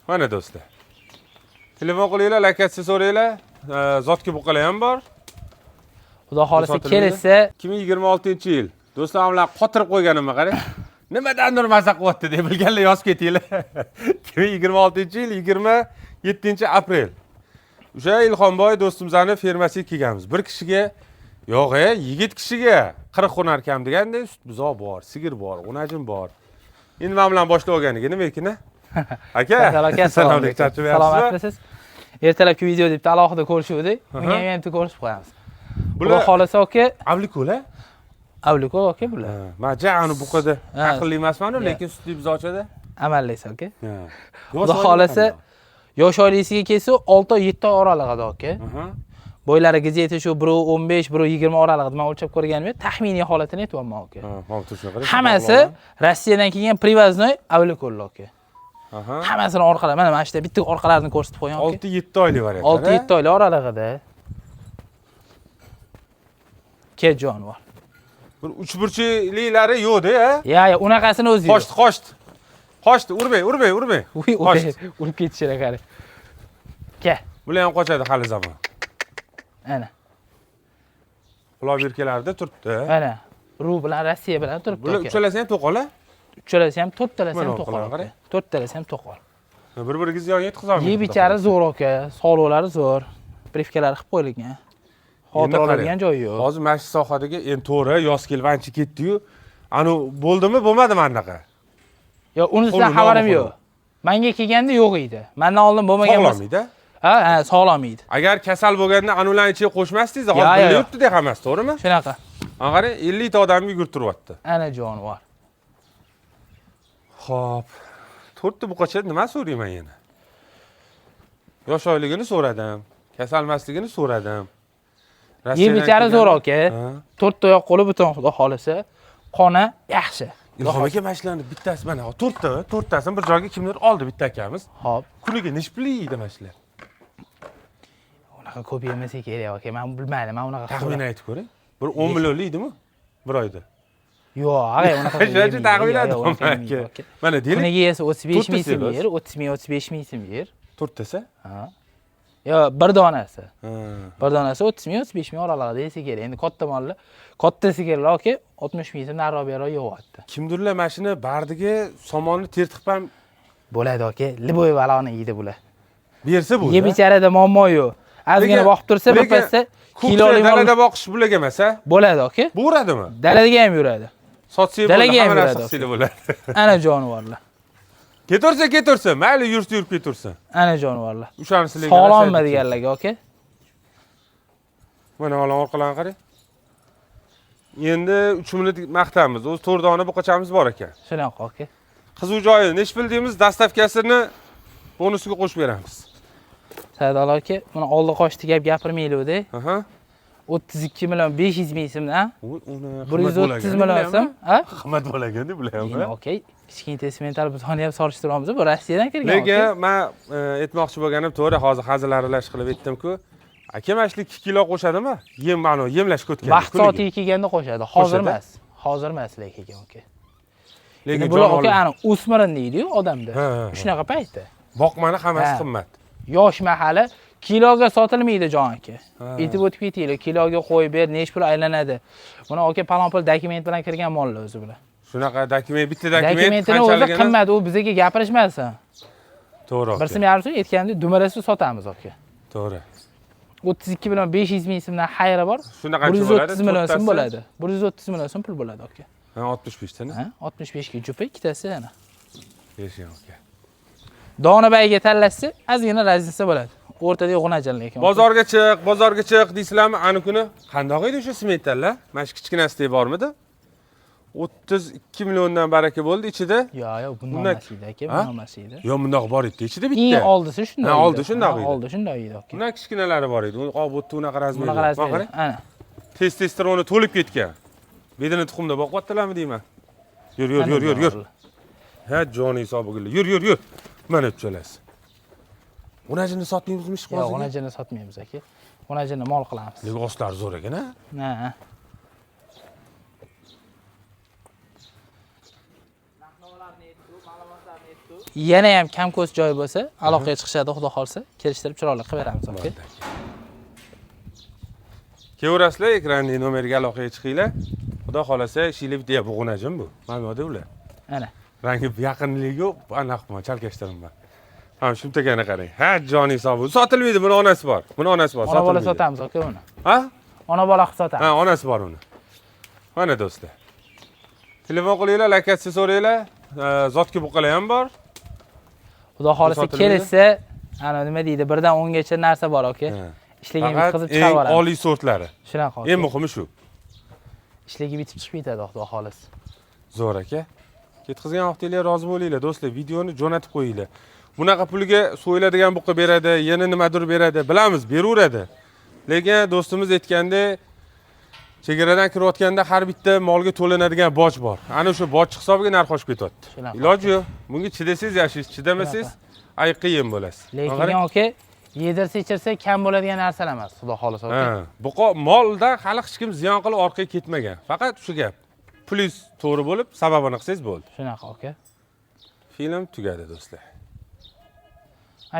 Mana do'stlar. Telefon qilinglar, lokatsiya so'ranglar. Zotga buqalar ham bor. Xudo xolasa Sotilmaydi. Kelsa 2026-yil. Do'stlar, ular qotirib qo'yganimni qarang. Nimadandir maza qilyapti deb bilganlar yozib ketinglar. 2026-yil 27-aprel. O'sha Ilhomboy do'stimizni fermasiga kelganmiz. Bir kishiga yo'q, yigit kishiga 40 hunar kam deganda sut buzoq bor, sigir bor, o'najim bor. Endi men bilan boshlab olganiga nima ekan? Aka, Aka, assalomu alaykum, charchamayapsizmi? Salomatmisiz? Ertalabki video deb alohida ko'rishuvdik. Bunga ham bitta ko'rishib qo'yamiz. Xudo Bular xolasa aka, Avlikola? Avlikov aka bular. Man ja ani buqada aqlli emasman, Ya. Lekin sutli buzoqchada. Amallaysiz aka. Ha. Xudo xolasa yosh oilasiga kelsa 6 oy 7 oy oralig'ida aka. Bo'ylari где-то shu 1.15, 1.20 oralig'ida men o'lchab ko'rganim yo'q. Taxminiy holatini aytyapman aka. Ha, hop turishini qarang. Hammasi Rossiyadan kelgan привозной Avlikollar aka. Hammasini orqalari, mana shu yerda bitta orqalarini ko'rsatib qo'ying aka. 6-7 oylik variant. 6-7 oylik oralig'ida. Ke jonivor. Bir uchburchliklari yo'q-da, ha? Ya, ya, unaqasini o'zi yo'q. Qochdi, qochdi. Qochdi, urmang, urmang, urmang. Uy, Qochdi. urib ketishini qarang. Ke, Bular ham qochadi hali zamon. Ana. Quloq berkalarida turibdi. Mana. Ru bilan Rossiya bilan turibdi. Bular aka. uchalasi ham to'qol, a? Uchalasi ham, to'rttalasi ham Mana to'qol. orqalari Aka. qarang. To'rttalasi ham to'qol. Bir-biriga ziyon yetkazolmaydi. Yeb ichari zo'r aka, soliqlari zo'r. Privkalari qilib qo'yilgan. Xavotir Endi oladigan qarang. joyi yo'q. Hozir mana shu sohadagi endi to'g'ri yoz kelib ancha ketdi-yu. Anu bo'ldimi, bo'lmadimi anaqa? Yo'q, unisidan Qo'li xabarim nomi yo'q. Menga kelganda yo'q edi. Mendan oldin bo'lmagan Sog'lom edi. Ha, ha, sog'lom edi. Agar kasal bo'lganda anularni ichiga qo'shmasdingiz, Ya, hozir ya, birga ya. yuribdi-da hammasi, to'g'rimi? Shunaqa. Ana qarang, 50 ta odamga yugurtiryapti. Ana jonivor. Xo'p. To'rtta buqacha nima so'rayman yana? Yosh oyligini so'radim, kasalmasligini so'radim. Yeb Rossiyadan ichari zo'r kelgan- aka. Ha. To'rtta oyoq qo'li butun xudo xolasa. Qoni yaxshi. Ilhom aka mana shularni bittasi mana to'rtta, to'rttasini bir joyga kimdir oldi bitta akamiz. Xo'p. Kuniga necha pul yeydi mana shular? Unaqa ko'p yemasa kerak aka. Men bilmayman, men unaqa Taxminan aytib ko'ring. Bir 10 million yeydimi bir oyda? Yo'q, ag'ay unaqa Shuning uchun yemaydi. taxmin Yo'q, yo'q, unaqa aytyapman yemaydi aka. aka. Mana deylik, Kuniga yesa 35 to'rtta ming so'm selos. yer, 30 ming, 35 ming so'm yer. To'rttasi? Ha. Yo, bir donasi. Ha. Bir donasi 30 ming, 35 ming oralig'ida yesa kerak. Endi katta mollar, katta sigirlar aka 60 ming so'm nariroq beriroq yeyapti. Kimdirlar mana shuni bardiga somonni tertib ham Bo'ladi aka, liboy baloni yeydi bular. Bersa bo'ldi. Yeb icharada muammo yo'q. Ozgina boqib tursa, bir pasda kiloli kiloli mol dalada boqish bularga emas, a? Bo'ladi aka. Bu uradimi? Daladaga ham yuradi. Sotsak bo'ldi, Dalaga ham hamma narsa yuradi. qilsanglar bo'ladi. Ana jonivorlar. Ketaversa, ketaversa, mayli yursa yurib ketaversin. Ana jonivorlar. O'shani sizlarga Sog'lommi narsa aytib deganlarga aka? Mana ola orqalarni qarang. Endi 3 minut maqtamiz. O'zi 4 dona buqachamiz bor ekan. Shunaqa aka. Qiziq joyi nech pul deymiz, dastavkasini bonusiga qo'shib beramiz. Sardor aka, buni oldi qochdi gap gapirmaylik-da. Aha. 32 million 500 ming so'mdan Uni 130 million so'm, ha? Qimmat bo'laganda bular ham. Endi aka, kichkina semental buzoni ham solishtiramiz, bu Rossiyadan kirgan. Lekin men aytmoqchi bo'lganim to'g'ri, hozir hazil aralash qilib aytdim-ku. Aka, mana shu 2 kilo qo'shadimi? Yem mana yemlashga o'tgan. Vaqt soatiga kelganda qo'shadi. Hozir Qo'shadi? emas. Hozir emas lekin aka. Lekin Endi bular jon aka olib- ana o'smirin deydi-yu odamda. Ha, ha, ha. Shunaqa paytda. Boqmani hammasi Ha. qimmat. Yosh mahali kiloga sotilmaydi jon aka. Ha. Aytib o'tib ketinglar, kiloga qo'yib ber, nech pul aylanadi. Buni aka palon pul dokument bilan kirgan mollar o'zi bular. Shunaqa dokument, bitta dokument Dokumentini o'zi qanchaligini qimmat, u bizga gapirishmasin. To'g'ri. Bir so'm yarim so'm aytganda dumarasi sotamiz aka. To'g'ri. 32 million 500 ming so'mdan xayri bor. Shunda qancha bo'ladi? 130 million so'm To'rttasi? bo'ladi. 130 million so'm pul bo'ladi aka. Ha, 65 tani. Ha, 65 ga jupa ikkitasi ana. Yashang aka. Donibayga tanlashsa, ozgina razница bo'ladi. O'rtada yo'q lekin. Bozorga chiq, bozorga chiq deysizlarmi? Ani kuni qandoq edi o'sha smetallar? Mana shu kichkinasidek bormidi? 32 milliondan baraka bo'ldi ichida. Yo'q, yo'q, bundan Bundan- emas edi aka, Ha? bundan emas edi. Yo'q, bundoq bor edi ichida bitta. Eng oldisi shundoq. Ha, edi. oldi shundoq Ha, edi. Oldi shundoq edi aka. Bundan kichkinalari bor edi. Uni qolib o'tdi, unaqa razmeri. Bunaqa Mana razmeri. qarang. Ana. Testosteroni to'lib ketgan. Bedini tuxumda boqyaptilarmi deyman. Yur, yur, yur, yur, yur. Ha, joni hisobiga. Yur, yur, yur. Mana uchalasi. Xonajini sotmaymizmi Yo'q, ishqibozga? xonajini sotmaymiz aka. Xonajini mol qilamiz. Lekin ostlari zo'r ekan, ha? Ha. Yana ham kam ko'z joyi bo'lsa, aloqaga chiqishadi, xudo xohlasa, kelishtirib chiroyli qilib beramiz aka. Kelaverasizlar, ekrandagi nomerga aloqaga chiqinglar. Xudo xohlasa, ishinglar bitta bug'unajim bu. Mana bu yerda ular. Ana. Rangi yaqinligi yo'q, anaqa qilma, chalkashtirma. Ha, shumtakani qarang. Ha, joning sog' bo'lsin. Sotilmaydi, buni onasi bor. Buni onasi bor, Ona bola sotilmaydi. Sotamiz aka uni. Ha? Ona bola qilib sotamiz. Ha, onasi bor uni. Mana do'stlar. Telefon qilinglar, lokatsiya so'ranglar. Zotki buqalar ham bor. Xudo xohlasa Sotilmaydi? Kelishsa, ana nima deydi, birdan 10 gacha narsa bor aka. Ha. Ishligi Faqat bitqizib eng chiqarib yuboramiz. Oliy sortlari. Shunaqa aka. Eng muhimi shu. Ishligi bitib chiqib ketadi, xudo xohlasa. Zo'r aka. Ketkazgan vaqtinglar rozi bo'linglar, do'stlar, videoni jo'natib qo'yinglar. Bunaqa pulga so'yiladigan buqa beradi, yana nimadir beradi, bilamiz, beraveradi. Lekin do'stimiz aytgandek, chegaradan kirayotganda har bitta molga to'lanadigan boj bor. Ana o'sha boj hisobiga narx oshib ketyapti. Shunaqa. Iloji yo'q. Bunga chidasangiz yashaysiz, chidamasangiz ay qiyin bo'lasiz. Lekin aka, yedirsa ichirsa kam bo'ladigan narsalar emas, xudo xohlasa aka. Ha, buqa molda hali hech kim ziyon qilib orqaga ketmagan. Faqat shu gap. Pulingiz to'g'ri bo'lib, sababini qilsangiz bo'ldi. Shunaqa aka. Film tugadi, do'stlar.